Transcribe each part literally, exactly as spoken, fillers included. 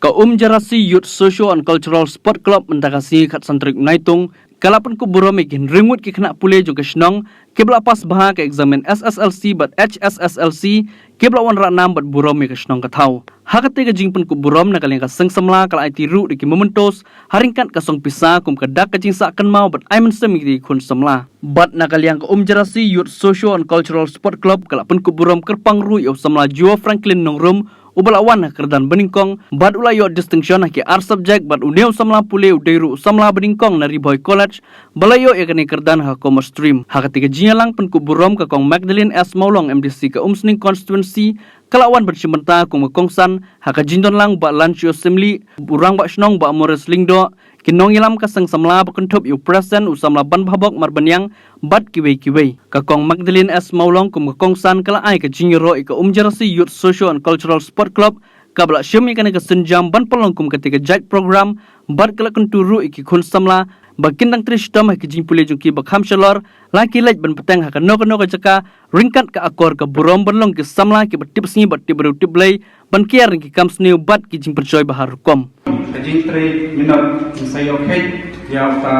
Ka Umjerasi Youth Socio and Cultural Sport Club mynta ka sngi khatsan tarik Naitung ka la pynkup burom ïa ki hynriew ngut ki khynnah pule jong ka shnong kiba la pass bha ka eksamin S S L C bad H S S L C kiba la wanrah nam bad burom ïa ka shnong ka thaw. Ha kata ka jingpynkup burom na ka liang ka seng samla ka la aiti ruh da ki mementos ha ryngkat ka song pisa kum ka dak ka jingsah kynmaw bad ai mynsiem ïa ki khun samla. Bad na ka liang ka Umjerasi Youth Socio and Cultural Sport Club ka la pynkup burom kyrpang ruh ïa u samla Joe Franklin Nongrum uba la wan ha kyrdan banyngkong bad u la ïoh distinction ha ki ar subject bad une u samla pule u dei ruh u samla banyngkong na Ri Bhoi College ba la ïoh ïa kane kyrdan ha Commerce Stream. Ha kata ka jingïalang pynkup burom ka Kong Magdalene S Mawlong M D C ka Umsning Constituency ka la wan ban shim bynta kum ka kongsan ha ka jingdon lang Bah Lansio Syiemlieh, u Rangbah Shnong Bah Morris Lyngdoh, ki nongïalam ka seng samla ba kynthup ïa u President u samla Banbhabok Marbaniang bad kiwei kiwei. Ka Kong Magdalene S Mawlong kum ka kongsan ka la ai ka jingïaroh ïa ka Umjerasi Youth Socio and Cultural Sport Club kaba la shim ïa kane ka sienjam ban pynlong kum kata ka jait program bad ka la kyntu ruh ïa ki khun samla ba kin dang trei shitom ha ki jingpule jong ki ba kham shalor la ki leit ban bteng ha kano kano ka jaka ryngkat ka akor ka burom ban long ki samla kiba tip sngi bad tip briew tip Blei ban kiar ïa ki kam sniew bad ki jingpynshoi ba har rukom. Ka jingtrei minot sa ïoh khet ïa uta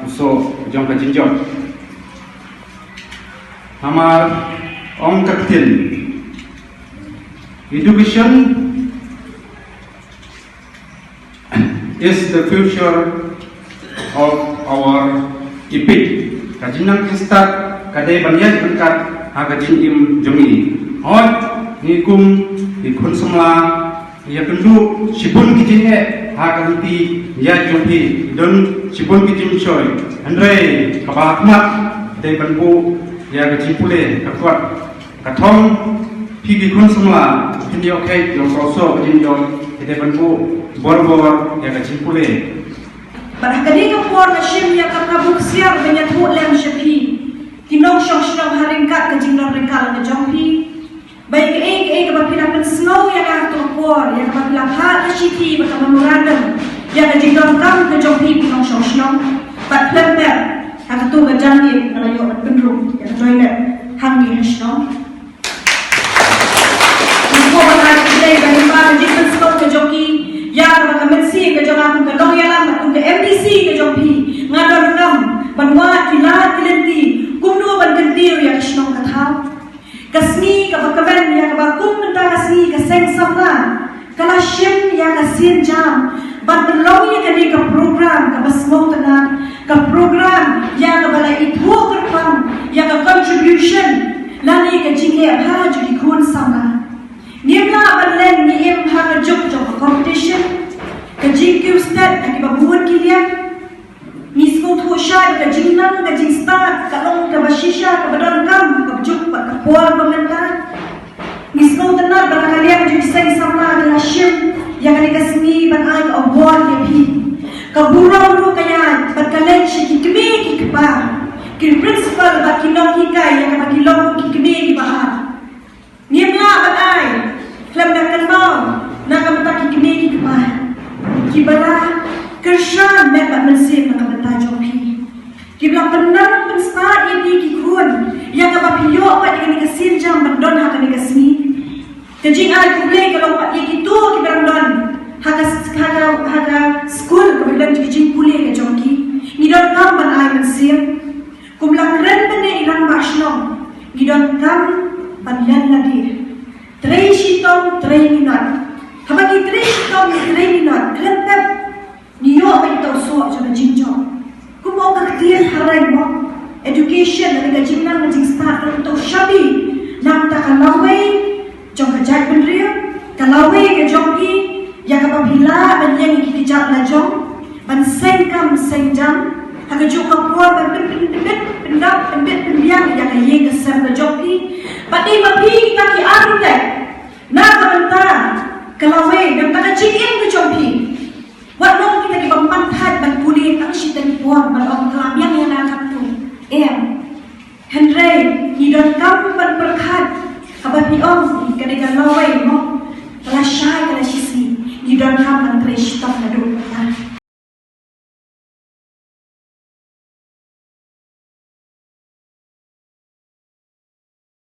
u soh jong ka jingjop. Namar ong ka ktien, education is the future of our epic. Ka jingnang jingstad ka dei ban ïaid ryngkat ha ka jingim jong ngi. Hooid, ngi kum ki khun samla ïa kynduh shibun ki jingeh ha ka lynti ïaid jong phi, don shibun ki jingshoi. Hynrei kaba khmat dei ban buh ïa ka jingpule ka kot. Ka thong, phi ki khun samla phin ïoh khet ïa u soh ka jingïoh, ki dei ban buh bor bor ïa ka jingpule. Bad ha kane ka por nga shim ïa ka kabu ksiar ban ïathuh lem sha phi ki nongshong shnong ha ryngkat ka jinglong ryngkat ka jong phi. Ba ïa kaei kaei kaba phi la pynsngew ïa nga ha kata ka por, ïa kaba phi la phah ka shithi bad ka memorandum ïa ka jingdonkam ka jong phi ki nongshong shnong. Bad khlem pep ha kato ka janmiet nga la ïoh ban pynrung ïa ka toilet hangne ha shnong. Nga kwah ban ai khublei ba lyngba ka jingpynsngew ka jong ki ïa kaba ka mynsiem ka jong nga kum ka nongïalam bad kum ka M D C ka jong phi, nga donkam ban wad ki lad ki lynti kumno ban kyntiew ïa ka shnong ka thaw. Ka sngi kaba kmen ïa kaba kum mynta ka sngi ka seng samla ka la shim ïa ka sienjam ban pynlong ïa kane ka program kaba sngewtynnat, ka program ïa kaba la ithuh kyrpang ïa ka contribution lane ka jingeh bha jong ki khun samla. Ngim lah ban len, ngi im ha ka juk jong ka competition, ka jingkiew stet ha kiba bun ki liang. Ngi sngewthuh shai ba ka jingnang ka jingstad ka long kaba shisha kaba donkam ha ka juk bad ka por ba mynta. Ngi sngewtynnat ba na ka liang jong ki seng samla ki la shim ïa kane ka sngi ban ai ka award ïa phi. Ka burom ruh ka ïaid bad ka leit sha ki kmie ki kpa, ki principal bad ki nonghikai ïa kaba ki long ki kmie kiba ar. Ngim lah ban ai khlem da kynmaw na ka bynta ki kmie ki kpa kiba la kyrshan met bad mynsiem na ka bynta jong phi, kiba la pynnang pynstad ïa phi ki khun ïa kaba phi ïoh pat ïa kane ka sienjam ban don ha kane ka sngi. Ka jingai khublei ka long pat ïa kito kiba dang don ha ka, ha ka, ha ka skul kaba don ki jingpule ka jong ki. Ngi donkam ban ai mynsiem. Kum la kren mynne i rangbah shnong, ngi donkam ban len lade. Trei shitom, trei minot. Haba ngi trei shitom, ngi trei minot, khlem pep ngi ïoh ba ngi tau soh jong ka jingjop. Kum ong ka ktien phareng mo, education lane ka jingnang ka jingstad ka long tau shabi na ka bynta ka lawei jong ka jaitbynriew, ka lawei ka jong phi, ïa kaba phi lah ban ïeng ïa ki kjat lajong, ban seng kam seng jam ha kajuh ka por, ban pyn, pyn, pynbit pyndap, pynbit pynbiang ïa ka ïing ka sem ka jong phi. Bad dei ma phi kita ki architect na ka bynta ka lawei, na ka bynta ka jingim ka jong phi. Wat long kita kiba mynta ban pule tang shiteng por ban ong ka la biang ïa nga katto. Em. Hynrei ngi donkam ban pyrkhat haba phi ong ka dei ka lawei mo.